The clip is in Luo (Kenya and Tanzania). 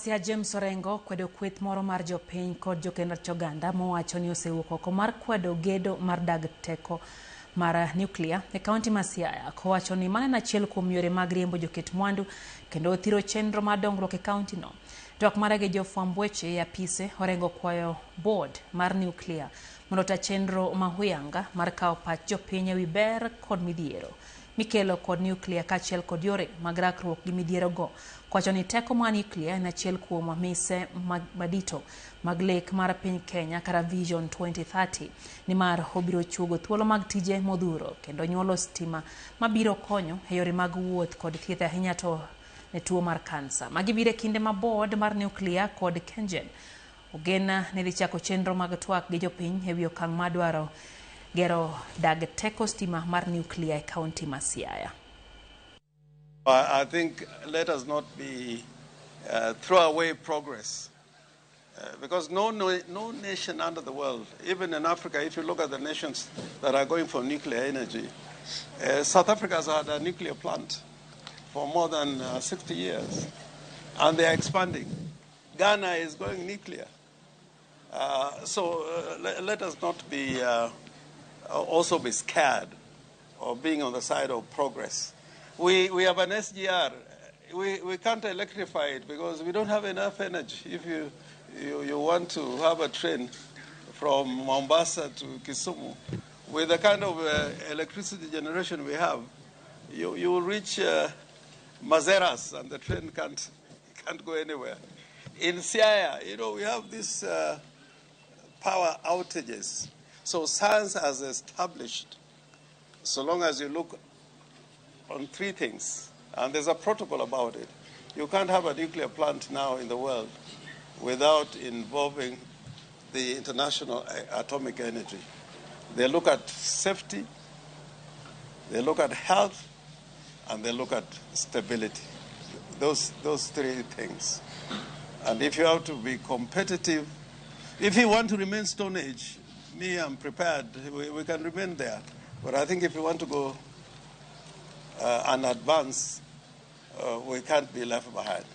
Siaya James Orengo kwedo kweth moro mar jopiny kod jokend oganda mowacho ni osewuok oko mar kwedo gedo mar dag teko mar nuklia e kaunti ma Siaya, kowacho ni mano en achiel kuom yore mag riembo joket mwandu kendo thiro chenro mar dongruok e kaunti no. Twak mare gi jofwamb weche e apise, Orengo kwayo board mar nuklia mondo ota chenro ma huyanga mar kawo pach jopiny ewi ber kod midhiero mikelo kod nuklia kaachiel kod yore mag rakruok gi midhiero go. Kowacho ni teko mar nuklia en achiel kuom mise madito mag lek mar piny Kenya kata Vision 2030, nimar obiro chuogo thuolo mag tije modhuro kendo nyuolo stima mabiro konyo e yore mag wuoth kod thieth, ahinya to ne tuo mar kansa. Magi biro e kinde ma board mar nuklia kod KenGen ogen ni dhi chako chenro mag twak gi jopiny ewi okang' madwaro gero dag teko stima mar nuklia e kaunti ma Siaya. I think let us not be throw away progress, because no nation under the world, even in Africa, if you look at the nations that are going for nuclear energy, South Africa has had a nuclear plant for more than 60 years, and they are expanding. Ghana is going nuclear. So let us not be also be scared of being on the side of progress. We have an SGR. We can't electrify it because we don't have enough energy. If you want to have a train from Mombasa to Kisumu, with the kind of electricity generation we have, you will reach Mazeras and the train can't go anywhere. In Siaya, we have these power outages. So science has established, so long as you look on three things, and there's a protocol about it. You can't have a nuclear plant now in the world without involving the International Atomic Energy. They look at safety, they look at health, and they look at stability. Those three things. And if you have to be competitive, if you want to remain Stone Age, me, I'm prepared. We can remain there. But I think if you want to go and advance, we can't be left behind.